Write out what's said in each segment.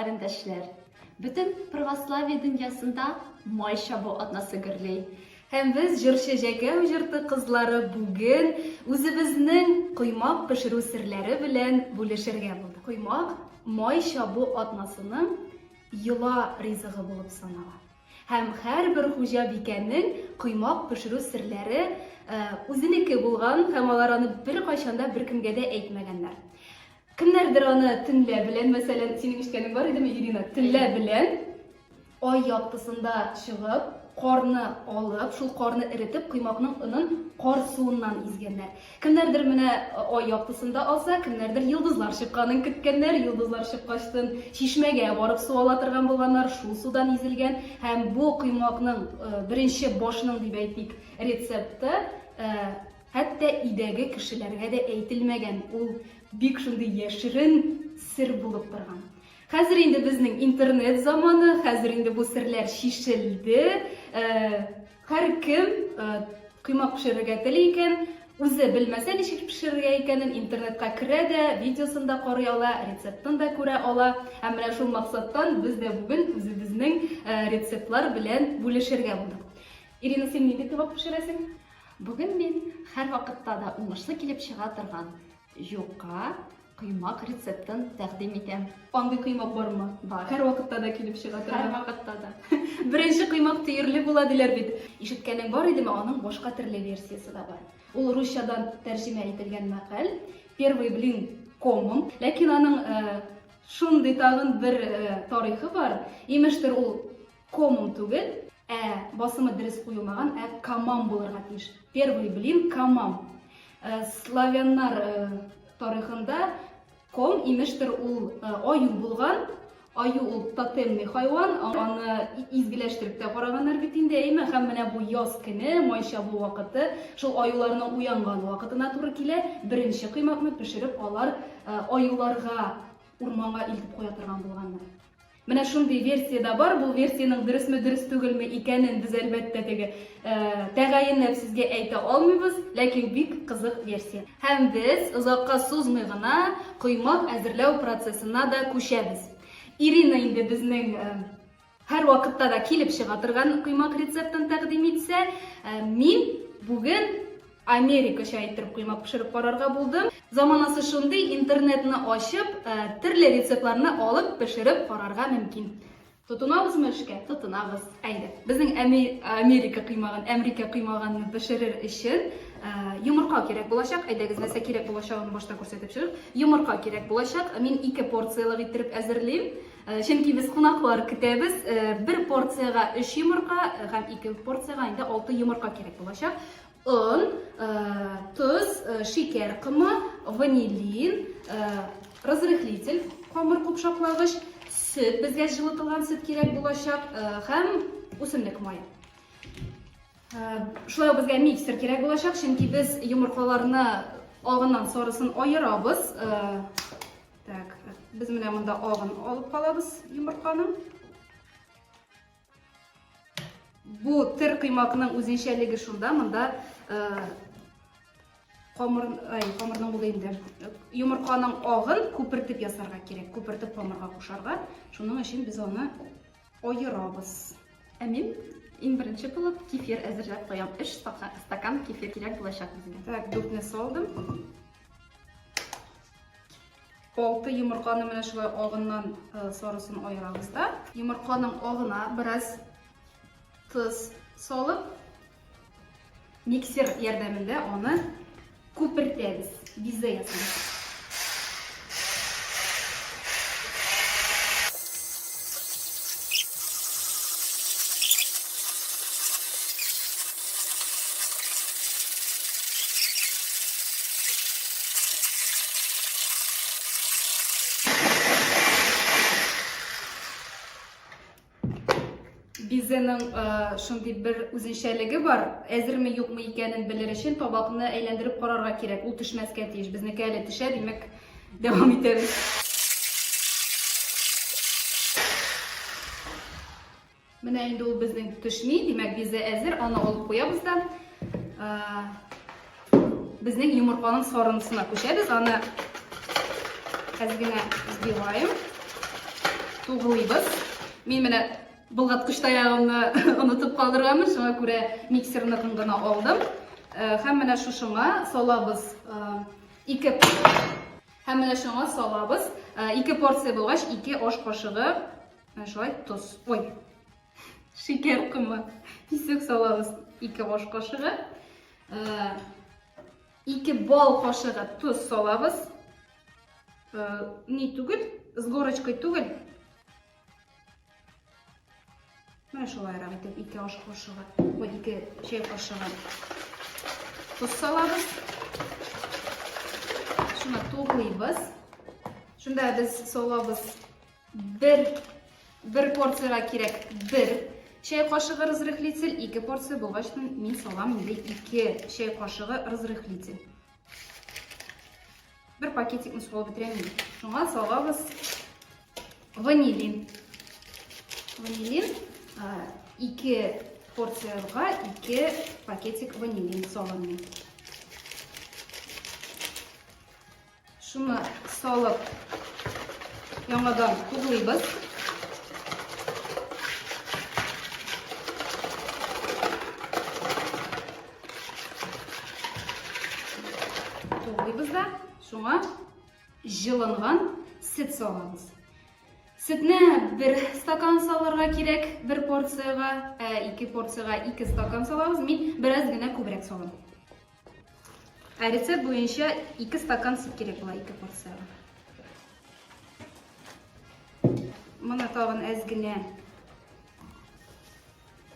Апа-карендәшләр! Бөтен православие дөньясында Май чабу атнасы гөрли. Һәм без, җырчы Җәкәү җырты кызлары, бүген үзебезнең коймак пешерү серләре белән бүлешергә булдык. Коймак Май чабу атнасының йола ризыгы булып санала. Һәм һәрбер хуҗабикәнең коймак пешерү серләре үзенеке булган һәм алар аны беркайчан да беркемгә дә әйтмәгәннәр. Кемнәрдер аны төнлә белән, мәсәлән, синең ишеткәнең бар идеме, Ирина? Төнлә белән ай яктысында чыгып, карны алып, шул карны эретеп, коймакның онын кар суыннан изгәннәр. Кемнәрдер менә ай яктысында алса, кемнәрдер йолдызлар чыкканын көткәннәр, йолдызлар чыккачтын чишмәгә барып су ала торган булганнар, шул судан изелгән. Һәм бу коймакның беренче башының дип әйтик, рецепты хәтта өйдәге кешеләргә дә әйтелмәгән, ул бик шундый яшерен сер булып торган. Хәзер инде безнең интернет заманы, хәзер инде бу серләр чишелде. Һәркем коймак пешерергә тели икән, үзе белмәсә ничек пешерергә икәнен, интернетка керә дә, видеосын да карый ала, рецептын да күрә ала. Һәм менә шул максаттан без дә бүген үзебезнең рецептлар белән бүлешергә булдык. Ирина, син нинди коймак пешерәсең? Бүген мин һәрвакытта да уңышлы килеп чыга торган юка коймак рецептын тәкъдим итәм. Андый коймак бармы? Бар. Һәрвакытта да килеп чыга торган. Һәрвакытта да. Беренче коймак төерле була диләр бит. Ишеткәнең бар идеме, аның башка төрле версиясе дә бар. Ул русчадан тәрҗемә ителгән мәкаль. Первый блин комом. Ләкин аның э, шундый тагын бер э, тарихы бар. Имештер ул комом түгел, ә басымы дөрес куелмаган, ә камам булырга тиеш. Первый блин камам. Э, славяннар э, тарихында ком имештер ул э, аю булган. Аю ул тотемный хайван, аны изгеләштереп тә караганнар бит инде, әйме? Һәм менә бу яз көне, май чабу вакыты, шул аюларның уянган вакытына туры килә. Беренче коймакны пешереп алар аюларга урманга илтеп куя торган булганнар. Менә шундый версия дә бар. Бу версиянең дөресме, дөрес түгелме икәнен без әлбәттә теге тәгаенләп сезгә әйтә алмыйбыз, ләкин бик кызык версия. Һәм без озакка сузмый гына коймак әзерләү процессына да күчәбез. Ирина инде безнең һәрвакытта да килеп чыга торган коймак рецептын тәкъдим итсә, мин бүген Америкача иттереп коймак пешереп карарга булдым. Заманасы шундый, интернетны ачып, э, төрле рецептларны алып пешереп карарга мөмкин. Тотынабызмы эшкә? Тотынабыз. Әйдә. Безнең Америка коймагын, Әмрикә коймаганны пешерер өчен э, йомырка кирәк булачак. Әйдәгез, нәрсә кирәк булачагын башта күрсәтеп чыгыйк. Йомырка кирәк булачак. Мин ике порциялык иттереп әзерлим. Э, чөнки без кунаклар көтәбез. Бер порциягә 3 йомырка һәм ике порциягә инде 6 йомырка кирәк булачак. Он, тоз, шикәр комы, ванилин, разрыхлитель, камыр купшаклагыч, сөт, безгә җылытылган сөт кирәк булачак һәм үсемлек мае. Шулай ук безгә миксер кирәк булачак, чөнки без йомыркаларны агыннан сарысын аерабыз. Так, без менә монда агын алып калабыз йомырканың. Бу төр коймакның үзенчәлеге шунда, монда э, камыр, ай, камырның булды инде. Йомырканың агын күпертеп ясарга кирәк, күпертеп камырга кушарга. Шуның өчен без аны аерабыз. Ә мин иң беренче булып кефир әзерләп куям. 3 стакан кефир кирәк булачак безгә. Так, дүртне салдым. Алты йомырканы менә шулай агыннан э, сарысын аерабыз да. Йомырканың агына бераз тоз салып, миксер ярдәмендә аны күпертәбез, безе ясыйбыз. Безеның э, шундый бер үзенчәлеге бар. Әзерме юкмы икәнен белер өчен табакны әйләндереп карарга кирәк. Ул төшмәскә тиеш. Безнеке әле төшә, димәк, дәвам итәбез. Менә инде ул безнең төшми, димәк, безе әзер, аны алып куябыз да. Безнең йомырканың сарынысына күчәбез, аны әз генә взбиваем. Туглыйбыз. Мин менә болгаткыч таягымны онытып калдырганмын, шуңа күрә миксерныкын гына алдым. Э, һәм менә шушыңа салабыз э, ике Һәм менә шуңа салабыз. Э, ике порция булгач, ике аш кашыгы менә шулай тоз. Ой. Шикәр комы. Песок салабыз. Ике аш кашыгы. Ике бал кашыгы тоз салабыз. Э, ни түгел, с горочкой түгел. Менә шулайрак итеп ике аш кашыгы, ой, ике чәй кашыгы тоз салабыз. Шуны туглыйбыз. Шунда без салабыз бер бер порциягә кирәк бер чәй кашыгы разрыхлитель, ике порция булгач мин салам инде ике чәй кашыгы разрыхлитель. Бер пакетикны салып бетерәм инде. Шуңа салабыз ванилин. Ванилин ике порциягә ике пакетик ванилин салам мин. Шуны салып яңадан туглыйбыз. Туглыйбыз да, шуңа җылынган сөт салабыз. Сөтне бер стакан салырга кирәк, бер порциягә, ә ике порциягә ике стакан салабыз. Мин бераз генә күбрәк салам. Ә рецепт буенча ике стакан сөт кирәк була ике порциягә. Моны тагын әз генә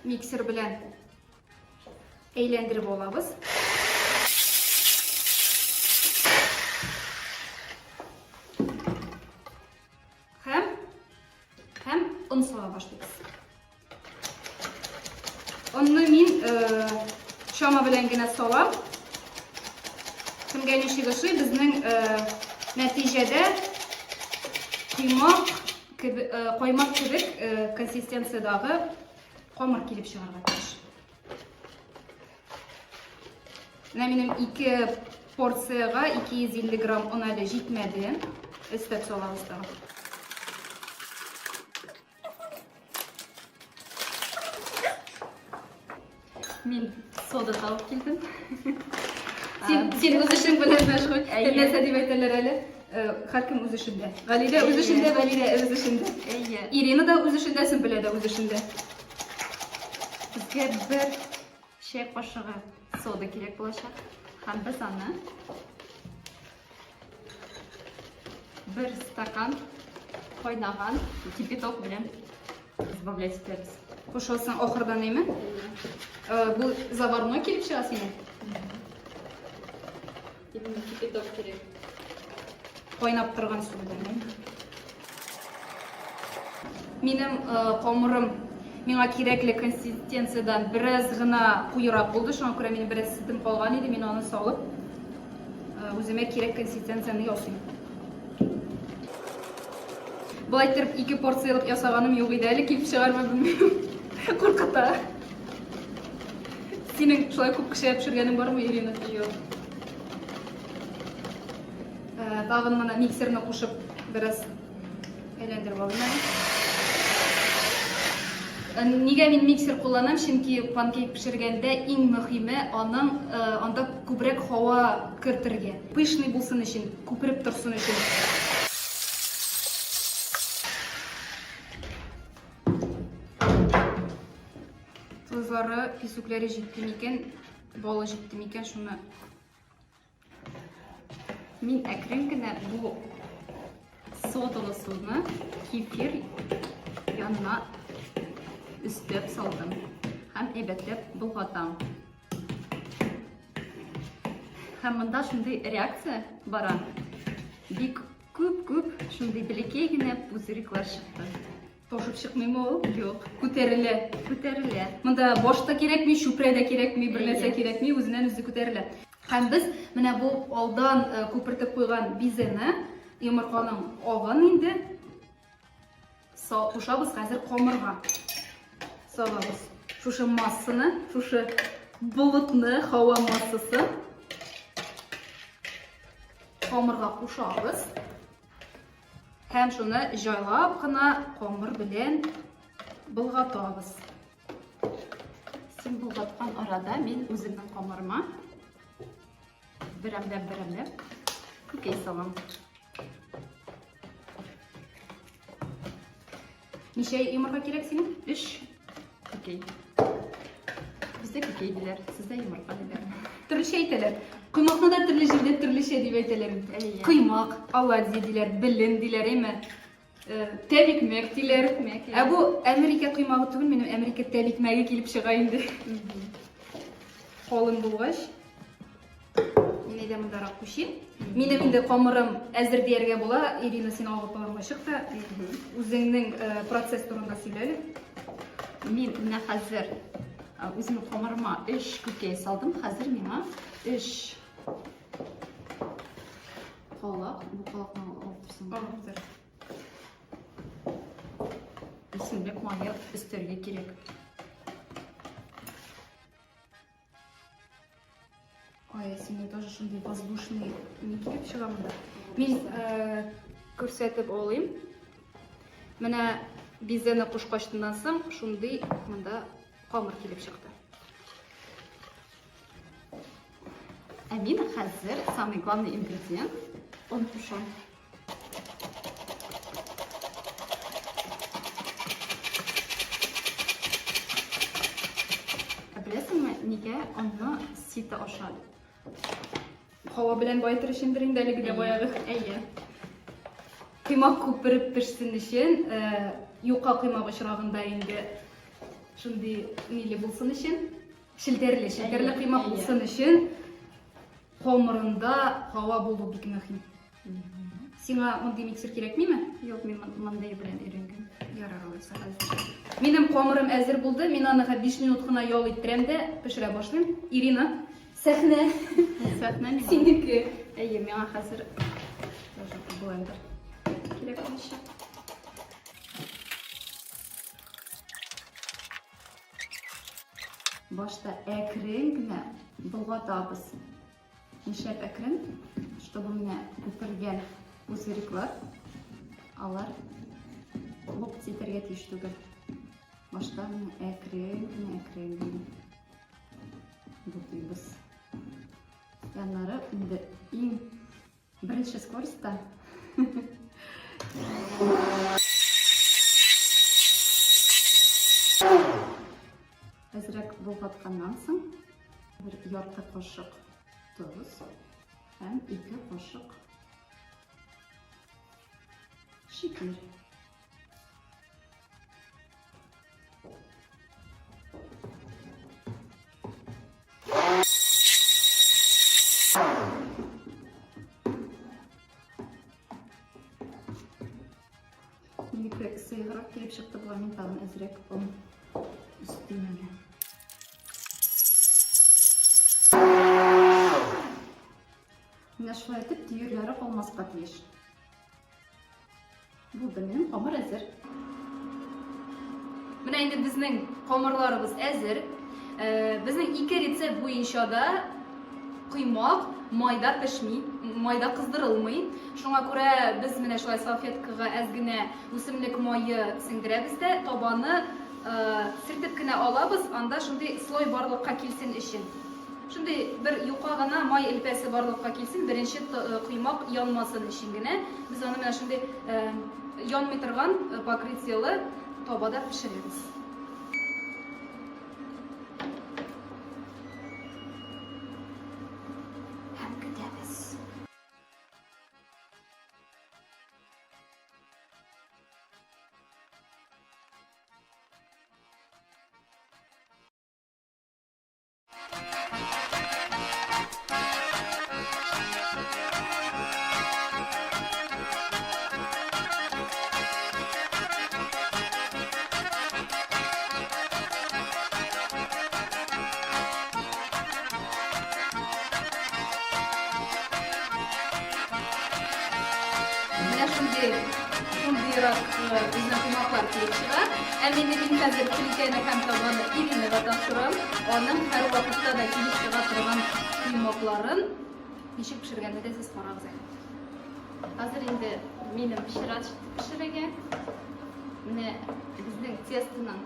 миксер белән әйләндереп алабыз. Һәм һәм он сала башлыйбыз. Онны мин э, чама белән генә салам. Кемгә ничек ошый, безнең э, нәтиҗәдә коймак кебек, э, каймак кебек э, консистенциядагы камыр килеп чыгарга тиеш. Менә минем ике порциягә 250 грамм он әле җитмәде. Өстәп салабыз тагын. Мин сода табып килдем. Син, син үз эшең белән мәшгуль. Нәрсә дип әйтәләр әле? Э, һәркем үз эшендә. Галилә үз эшендә, Вәлидә үз эшендә. Әйе. Ирина да үз эшендә, Сөмбелә дә үз эшендә. Безгә бер чәй кашыгы сода кирәк булачак. Һәм без аны бер стакан кайнаган кипяток белән разбавлять итәбез. Кушасың ахырдан әйме? Э, бу заварной килеп чыга синең? Именно кипяток кирәк. Кайнап торган су белән. Минем э, камырым миңа кирәкле консистенциядән бераз гына куерак булды, шуңа күрә минем бераз сөтем калган иде, мин аны салып э, үземә кирәк консистенцияне ясыйм. Болай иттереп ике порциялык ясаганым юк иде әле, килеп чыгармы белмим. Куркыта. Синең шулай күп кешегә пешергәнең бармы, Ирина? Юк. Э, тагын моны миксерны кушып бераз әйләндереп алыйм әле. Э, нигә мин миксер кулланам? Чөнки панкейк пешергәндә иң мөһиме аның э, анда күбрәк һава кертергә. Пышный булсын өчен, күпереп торсын өчен. Тозлары, песоклары җитте микән, балы җитте микән, шуны Мин әкрен генә бу содалы суны кефир янына өстәп салдым һәм әйбәтләп болгатам. Һәм монда шундый реакция бара. Бик күп-күп шундый бәләкәй генә пузыриклар чыкты. Ташып чыкмыймы ул? Юк. Күтәрелә. Күтәрелә. Монда баш та кирәкми, чүпрә дә кирәкми, бер нәрсә кирәкми, үзеннән үзе күтәрелә. Һәм без менә бу алдан э, күпертеп куйган бизене, йомырканың агын инде кушабыз хәзер камырга. Салабыз. Шушы массаны, шушы болытны, һава массасы камырга кушабыз. Һәм шуны җайлап кына камыр белән болгатабыз. Син болгаткан арада мин үземнең камырыма берәмләп-берәмләп күкәй салам. Ничә йомырка кирәк синең? Өч күкәй. Бездә күкәй диләр, сездә йомырка диләр. Төрлечә әйтәләр. Коймакны да төрле җирдә төрлечә дип әйтәләр. Коймак, оладьи диләр, белен диләр, әйме? Э, тәбикмәк диләр. Ә бу Америка коймагы түгел, минем Америка тәбикмәге килеп чыга инде. Калын булгач. Мин әйдә мондарак күчим. Минем инде камырым әзер дияргә була. Ирина, син алгы планга чык та, үзеңнең э, процесс турында сөйлә әле. Мин менә хәзер э, үземнең камырыма өч күкәй салдым. Хәзер миңа өч калак, бу калакны алып торсам. Алып тор. Үсемлек мае өстәргә кирәк. Ой, синең тоже шундый воздушный не килеп чыга монда. Мин э, күрсәтеп алыйм. Менә бизене кушкачтыннан соң шундый монда камыр килеп чыкты. Ә мин хәзер самый главный ингредиент он кушам. Ә беләсеңме, нигә онны сито аша? Һава белән баетыр өчендер инде әлеге дә баягы. Әйе. Коймак күпереп пешсен өчен, э, юка коймак очрагында инде шундый ниле булсын өчен, челтәрле, челтәрле коймак булсын өчен камырында һава булу бик мөһим. Сиңа мондый миксер кирәкмиме? Юк, мин мондый белән өйрәнгән. Ярар алайса. Минем камырым әзер булды. Мин аны 5 минут кына ял иттерәм дә пешерә башлыйм. Ирина, сәхнә. Сәхнә миңа. Синеке. Әйе, миңа хәзер тоже блендер кирәк булачак. Башта әкрен генә болгатабыз. Нишләп әкрен? Чтобы менә күпергән пузыриклар, алар лоп итәргә тиеш түгел. Башта менә әкрен генә, әкрен генә бутыйбыз. Аннары инде иң беренче скоростьта Әзрәк болгатканнан соң бер ярты кашык тоз һәм ике кашык шикәр. Минеке сыеграк килеп чыкты була, мин тагын әзрәк он өстим әле. Менә шулай итеп төерләре калмаска тиеш. Булды, минем камыр әзер. Менә инде безнең камырларыбыз әзер. Э, безнең ике рецепт буенча да коймак майда пешми, майда кыздырылмый. Шуңа күрә без менә шулай салфеткага әз генә үсемлек мае сеңдерәбез дә табаны э, сертеп кенә алабыз, анда шундый слой барлыкка килсен өчен. Шундый бер юка гына май элпәсе барлыкка килсен, беренче э, коймак янмасын өчен генә без аны менә шундый э, янмый торган э, покрытиелы табада пешерәбез. Һәм көтәбез. Менә шундый шундыйрак э, безнең кунаклар килеп чыга. Ә инде мин хәзер плитәне һәм табаны Иринага тапшырам. Аның һәрвакытта да килеп чыга торган коймакларын ничек пешергәнне дә сез карагыз әле. Хәзер инде Минем чират җитте пешерергә. Менә безнең тестоның,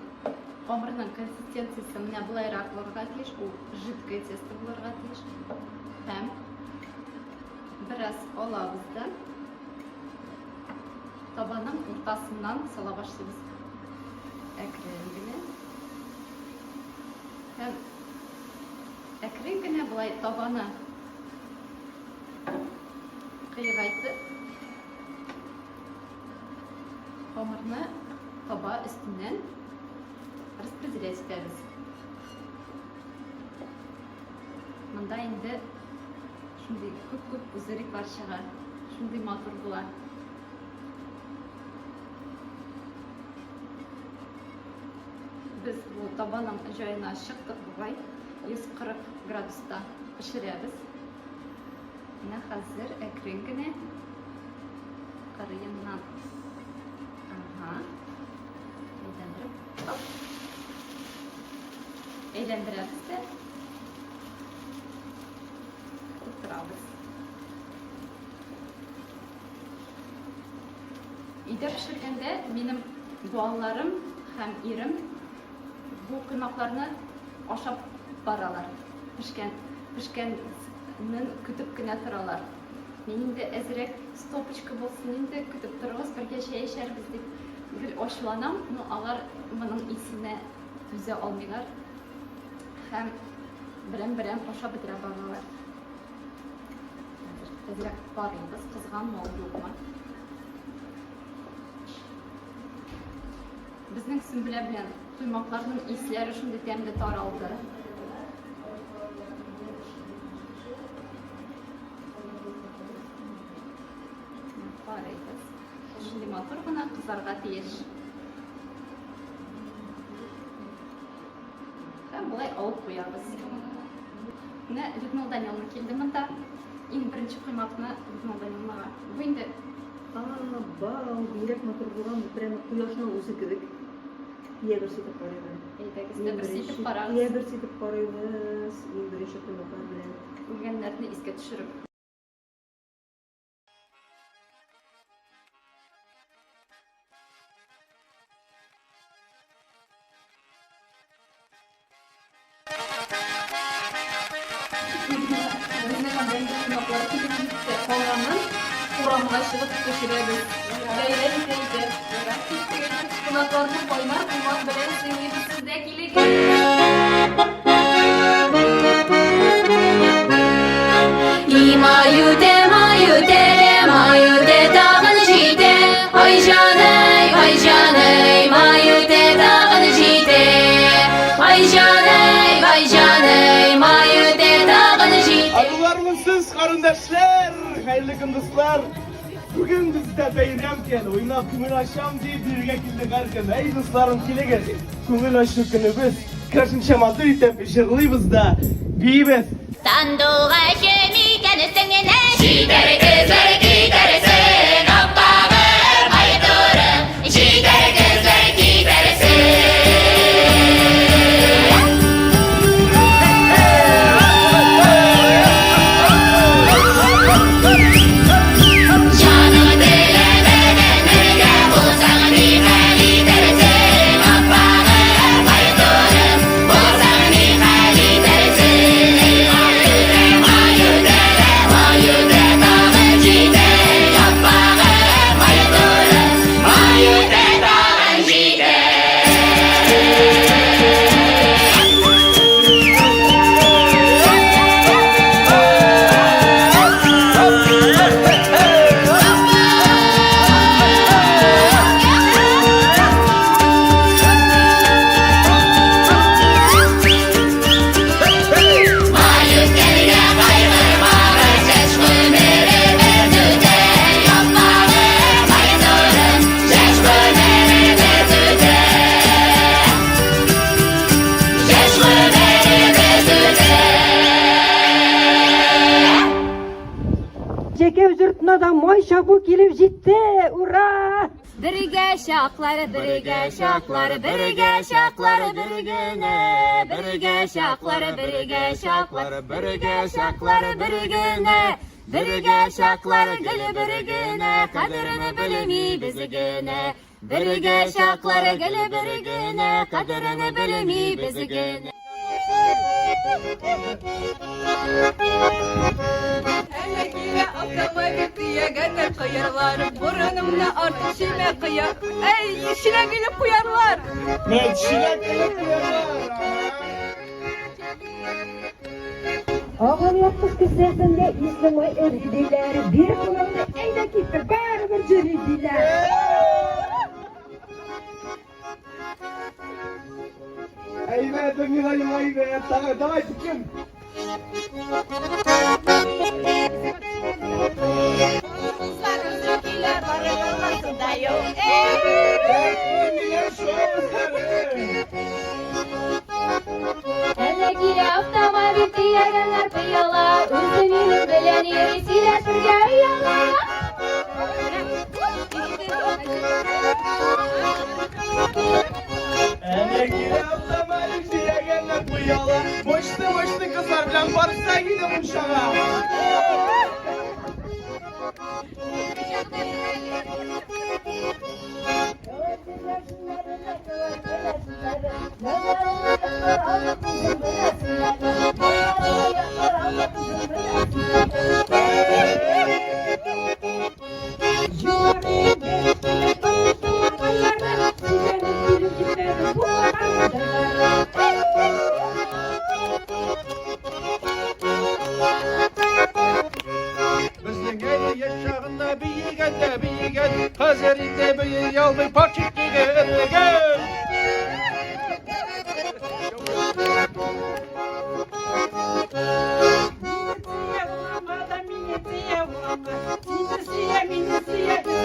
камырның консистенциясе менә болайрак булырга тиеш. Ул жидкое тесто булырга тиеш. Һәм бераз алабыз да табаның уртасыннан сала башлыйбыз. Әкрен генә. Һәм әкрен генә болай табаны кыегайтып, хамырны таба өстеннән распределять итәбез. Монда инде шундый күп-күп пузыриклар чыга. Шундый матур була. Без бу табаның җаена чыктык бугай. 140 градуста пешерәбез. Менә хәзер әкрен генә кырыеннан. Ага. Әйләндереп. Оп. Әйләндерәбез дә. Утырабыз. Өйдә пешергәндә минем балаларым һәм ирем Бу коймакларны ашап баралар. Пешкән, пешкәнен көтеп кенә торалар. Мин инде әзрәк стопочка булсын инде, көтеп торыгыз, бергә чәй эчәрбез дип гел ачуланам, но алар моның исенә түзә алмыйлар һәм берәм-берәм ашап бетерә баралар. Хәзер әзрәк карыйбыз, кызганмы ул, юкмы. Безнең Сөмбелә белән коймакларның исләре шундый тәмле таралды. Карыйбыз. Шундый матур гына кызарга тиеш. Һәм болай алып куябыз. Менә Людмила Даниловна килде монда. Иң беренче коймакны Людмила Даниловнага. Бу инде Абау, бигрәк матур булган, бу прямо кояшның үзе кебек. Иә бер ситеп карыйбыз. Әйдәгез, дә бер ситеп карагыз. Иә бер ситеп карыйбыз. Иң беренче коймаклар белән. Үлгәннәрне искә төшереп. Безнең анда инде кунаклар килеп җитте. Калганын урамга чыгып пешерәбез. Бәйрәм итә итә. Кунакларны кайнар коймак белән сыйлыйбыз. Сез дә килегез. Маю те, маю те, тагын җитә. Ай җаный, ай җаный, маю те, тагын җитә. Ай җаный, ай җаный, маю те, тагын җитә. Арулармысыз, карындашлар, хәерле көн, дуслар. Бүген бездә бәйрәм көн, уйнап күңел ачам дип бирегә килде һәркем. Әй, дусларым, килегез. Күңел ачу көнебез. Керәшенчә матур итеп җырлыйбыз да, биибез. Сандугачым икәнсең лә. Җитәр көзләр китәрсең, аппагым, айтурым, җитәр көзләр китәрсең. Җаның теләмәгән бергә булсаң, ни хәл итәрсең, аппагым, айтурым, булсаң, ни хәл итәрсең. Ай үтә, ай үтә, ай үтә, тагын җитә, аппагым, айтурым, ай үтә, тагын җитә. Май үткәнгә кайгырмагыз, яшь гомеребез үтә, аппагым, айтурым, яшь гомеребез үтә. Яшь гомеребез үтә. Җәкәү йортына да май чабу килеп җитте! Ура! Бергә чаклар, бергә чаклар, бергә чаклар, бер генә, бергә чаклар, бергә чаклар, бергә чаклар, бер генә. Бергә чаклар гел бер генә, кадерен белмибез генә. Бергә чаклар гел бер генә, кадерен белмибез генә. Әллә килә автомобиль төягәннәр кыярлар, борынымны артык чөймә кыя. Әй, чиләк илеп куярлар. Менә чиләк элеп куярлар. Агымлы кыз кесәсендә исле май эри диләр. Бир кулыңны, әйдә киттек, барыбер җөри диләр. Әйбәт, Милаем, әйбәт. Давай, давайте, кем? Кызлар үзе килә, бары ялгансында юк. Миләш авызлары. Әллә килә автомобиль төягәннәр пыяла, үзе минем белән йөри, сөйләшергә ояла. Әнә килә автомобиль төягәннәр пыяла. Мощный, мощный кызлар белән барса инде мунчага. Безнең әни яшь чагында биегән дә биегән, хәзер инде бии алмый пачик егет. Мине сөя, улама да, мине сөя, улама. Сине сөя, мине сөя, без